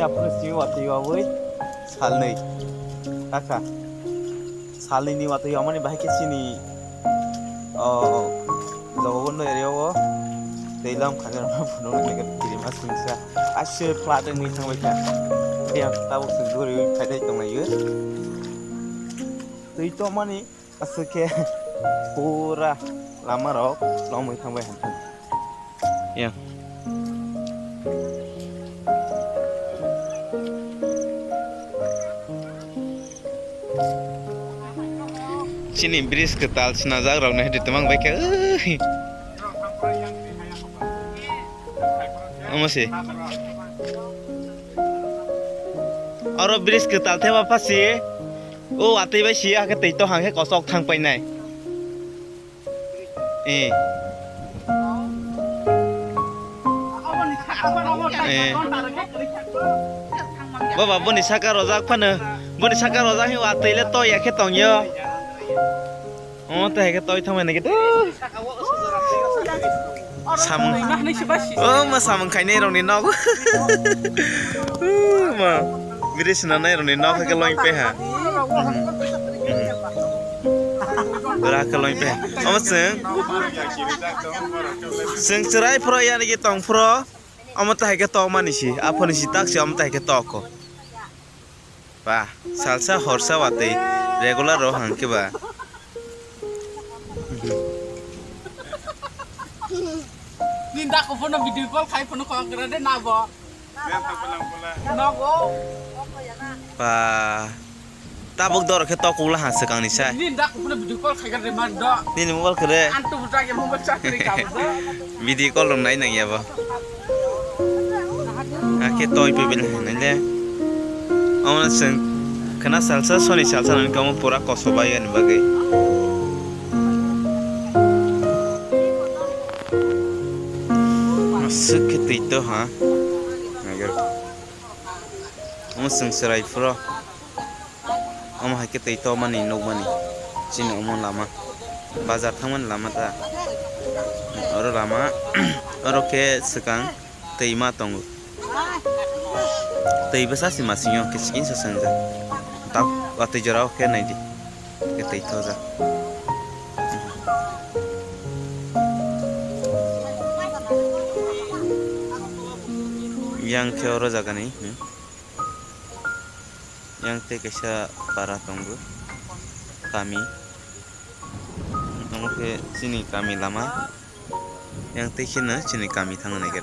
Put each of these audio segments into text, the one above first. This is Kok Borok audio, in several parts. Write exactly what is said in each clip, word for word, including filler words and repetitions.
Aphuru simi watwi wawi salnwi. Kaka. Salnwini watwi wamani bahai khe chini, o, jogo bondo area o tei lam khajar ma phunuknai khe kirima singsa. Aswk flat wngwi thangbai kha. Tei ang tabuk se guriwi phaidai tonglaio. Twi tongmani. Aswk khe pura lama rok lomwi thangbai hwn. Ya. Chini bridge kwtal sinajak rok nai twmang bai khe. Omo se. Oro bridge kwtal theba phasi. O watwi bai si hakhe twi to hangkhe kosok thang painai. Eh. Eh. Baba boni saka rojak phano. Boni saka rojak hi watwi le to ya khe tongyo. Omo tei hai khe toi thangmani khe. Samung. Oh, ma samung khainai rokni nok. Oh, ma. Biri sinanai rokni nok khe loing pe ha. Bira khe loing pe ha. Omo chwng. Chwng chwrai phro yani khe tong phro. Omo tei hai khe tok mani si. Aphoni si tak si omo tei hai khe tok ko. Ba, salsa horsa watwi regular rw hang khe ba. Nini daku phano video call khai phano kok gra de na bo. Nogo. Ba, tabuk dor khe tok kula ha swkang ni sai. Nini daku phano video call khai gra de man do. Nini mobile khe re. Antu buta ke mobile chakri ka bo. Video call rok nai nang ya bo. Hakhe toi pebel hinwi le. Omo chwng khna salsa soni salsa nang kamo pura kosobai ani bagwi. Aswk khe twi to ha. Nagar. Omo chwng chwrai phuro. Omo hai khe twi tokmani nukmani chini omo lama bazar thangmani lama ta oro lama oro khe swkang twi ma tongo twi bwsa se masingyo kiching sa swngjak ta watwi jorao khe naidi khe twi thojak yang khe oro jagani. Yang tei kaisa para tongo kami. Omo khe chini kami lama. Yang tei kheno chini kami thangna nai khe.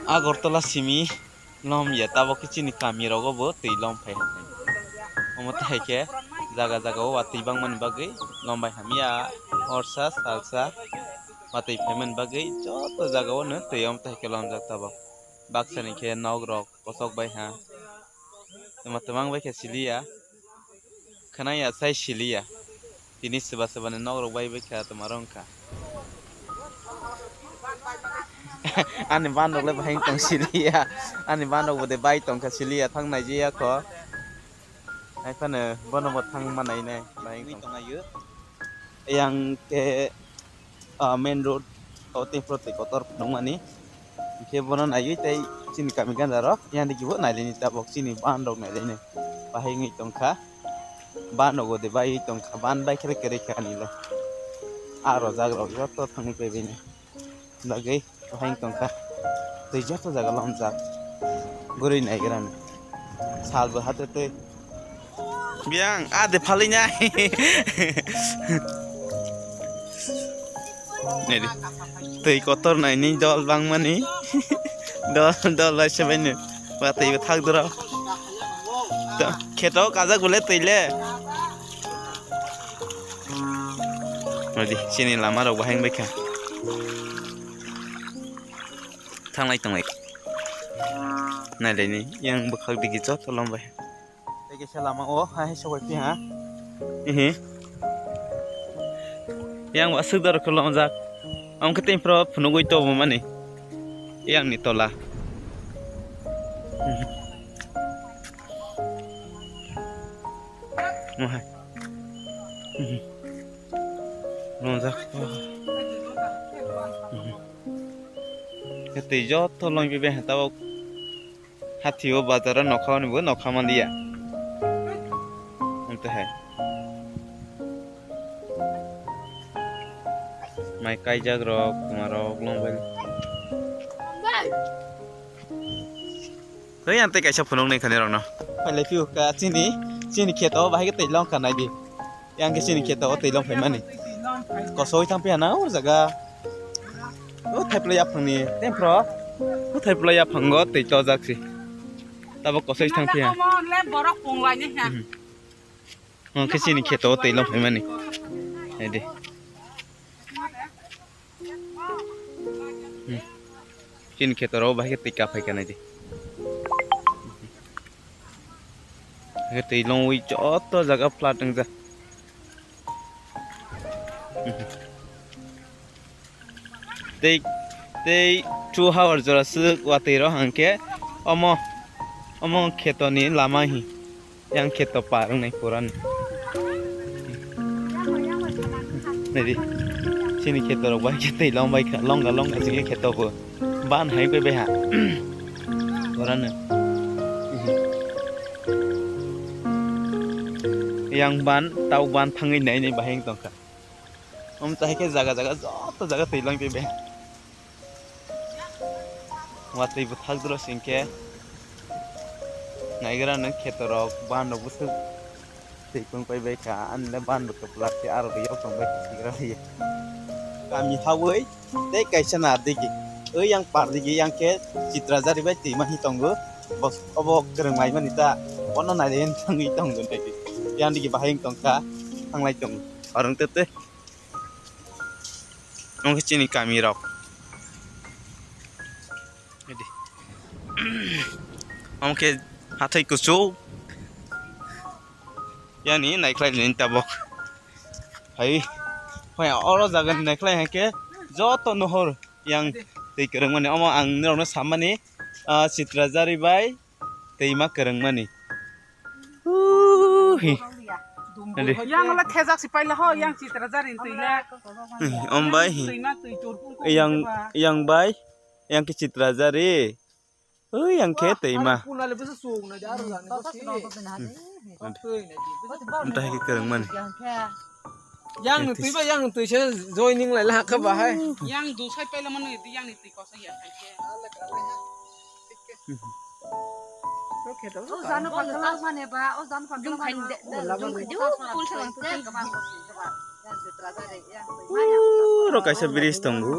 Agartala simi. Lom ya, tabok khe chini kami rogo bo twi lom phai hai. Omo tai khe jaga jaga o watwi bangmani bagwi lom bai hamya horsa salsa watwi phaimani bagwi joto jaga o no twi omo tai khe lomjak tabok. Baksa ni khe nok rok kosok bai ha. Tama tama wng bai khe siliya. Khwnaya sai siliya. Tini swba swbani nok rok bai bai kha tama rong kha. Ani ban rok le bahai tong siliya. Ani ban rok bode bai tong kha siliya thang nai jiya kho. Hai phano bono bo thang ma nai nai bahai tong. Yang khe ah, main road o tei phro twi kotor phunukmani. Hingkhe bono naiwi tei chini kami ganja rok yang digi bo nailaini tabok chini ban rok nailaini. Bahai wngwi tongkha. Ban rok ode bai tongkha. Ban bai khe kwrwi kha ani le. Ah, rojak rok joto thangwi paibaini. Bagwi. Bahai wng tongkha. Twi joto jaga lomjak. Gurui naigrani. Salbo hate twi. Biyang, ah, de phalwi nai. Naidi. Twi kotor naini dol bangmani. Dol, dol bai se baino. Ba twi bo thak doro. To, kheto kajak bole twi le. Naidi, chini lama rok bahai wng bai kha. Thanglai tonglai. Nailaini yang bwkhak digi joto lom bai. Tei kaisa lama o hai hai sobai phi ha. Ehe. Yang aswk dor khe lomjak. Ang khe tei phro phunugwi tongmani. Yang ni tola. Mohai. Lomjak. Twi joto longwi bai tabok. Hathi o bazar o nokha mani bo nokha manliya. Amtwi hai. Mai kaijak rok, tuma rok, long bai. Hei, ang tei kaisa phunuk nai khani rokno. Phai lai phio ka chini, chini kheto bahai khe twi long kha nai di. Yang khe chini kheto o twi long phaimani. Kosoi thang phiya na o jaga. O thaiplai yaphangni tempro. O thaiplai yaphango twi chojak si. Tabok kosoi thang phiya. Omo le borok pung lai ni ha. Mhm. O khe chini kheto o twi long phaimani. Hai de. Hmm. Chini kheto rok bahai khe twi kaphai kanai di. Bahai khe twi longwi joto jaga flood wngjak. Hmm. Tei, tei two hour jora swk watwi rok hwnkhe omo, omo kheto ni lama hi. Yang kheto par wngnai pura ni. Nai di. Chini kheto rok bai khe twi long bai kha, long ga long ga chini kheto bo. Ban hai bai bai ha. Pura no. Yang ban, tau ban thangwi nai nai bahai wng tong kha. Omo chahai khe jaga jaga joto jaga twi long bai bai ha. Watwi bwthak doro singkhe naigra nang kheto rok ban rok bwswk twi pung pai bai kha, ani le ban bo kwplak khe aro bo yok tong bai khe sigra liya. Kami hawi tei kaisa na digi, oi yang par digi yang khe Chitrajari bai twima hi tongo, bos obo kwrwng lai mani ta, bono nai thangwi tongo nai yang digi bahai wng tong kha, thanglai tongo, aro wng tete. Omo khe chini kami rok. Omo khe hathai kuchuk. Yani naikhlai ni tabok. Hai, hai oro jaga ni naikhlai hai khe joto nohor yang twi kwrwng mani. Omo ang norok no samani, ah, Chitrajari bai twima kwrwngmani. Uhi. Nadi. Yang la thejak si paila ho, yang Chitrajari twi le. Om bai hi. Twi na twi chor pung pung yang, ba. Yang bai, yang khe Chitrajari. Ui, yang khe twima. Puna le bisa sung na jar la ni. Twi na di. Nadi. Twi na di. Ntai khe kwrwngmani. Yang ni twi ba, yang ni twi se joining lai la kha ba hai. Yang du sai paila mano di, yang ni twi ko sai ya khai khe. O jano pakla mane ba, o jano pakla mane ba. Uro kaisa bridge tongo.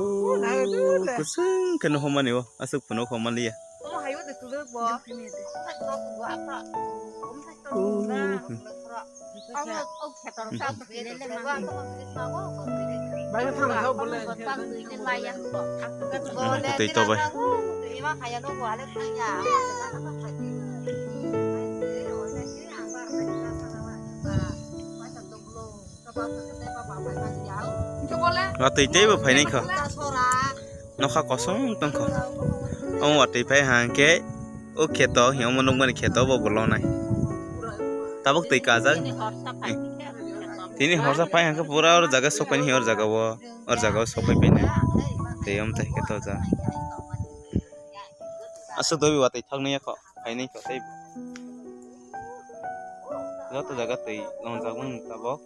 Kusung khe no homani o, aswk phano homaliya. Tei to bai. Watwi teibo phainai kho. Nokha kosong tongkho. Omo watwi phai hangkhe o kheto, omo nukmani kheto bo bolonai. Tabuk twi kajak. Tini horsa phai hangkhe pura or jaga sokphai ni or jaga o, or jaga o sokphai phainai. Tei omo tai kheto ja. Aswk doibi watwi thaknai yakho. Phainai kho tei. Joto jaga twi longjak mani tabok.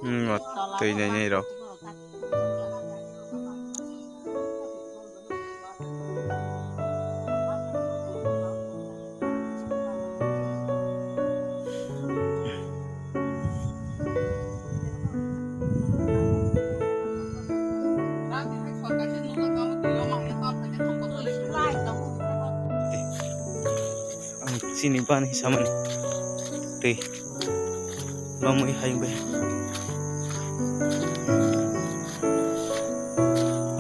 Hmm, twi nai nai rok. Ang chini ban hisamani twi lomwi hai bai.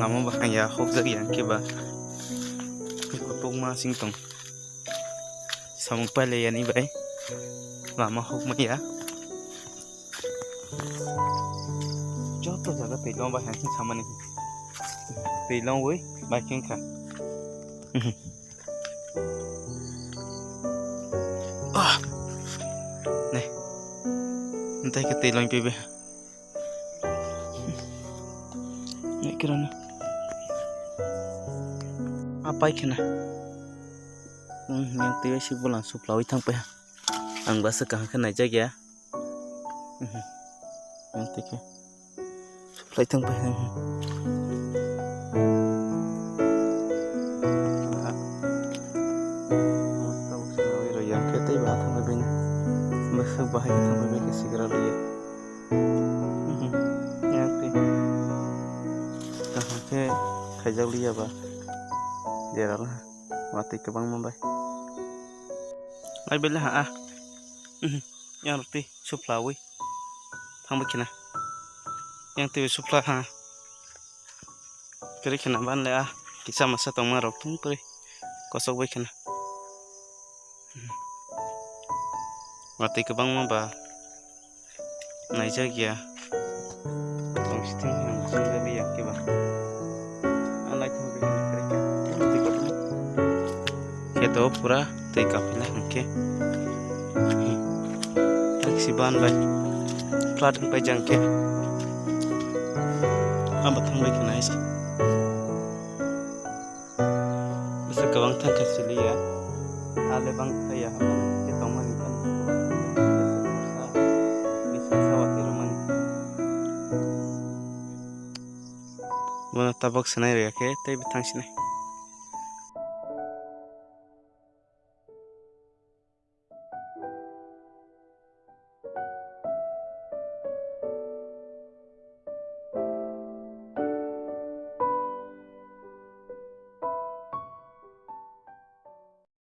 Lama bahai ya hokjak ya khe ba. Kutuk ma sing tong. Samung pailai yani bai. Lama hok maya. Joto jaga twi long bai hai samani. Twi long wi bai khe kha. Ah. Ne. Ntai ke tei long pibe. Ne kirana. Apai khena. Hmm, yang tei si bulang suplawi thang pe. Ang basa kaham khe naijak ya. Mhm. Ang tike. Supply tang pai. Mhm. Aha. Tabuk swnamwi rw ya, khe tei baha thang pai bai na. Bwswk bahai khe thang pai bai khe sigra liya. Mhm. Yang tei. Kaham khe khaijak liya ba. Jera la. Watwi kwbangma bai. Ai bele ha a. Mhm. Yang rw tei. Suplawi. Thangbai khina. Yang twi supla ha. Kwrwi khina ban le a. Kisa masa tongma rok thung kwrwi. Kosok bai khina. Watwi kwbangma ba. Naijak ya. Tong sithing ang sungjabi ya khe ba. A naithok rikha rikha. Khe to pura tei kapila hwnkhe. Taksi ban bai. Flat hwnkhe jang khe. Abo thangbai khe nai se. Bwswk kwbang thang khe siliya. Ale bang thaya hamani khe tongmani khe. Bisa sawa tiromani. Bono tabok sinai rwya khe tei bwthang sinai.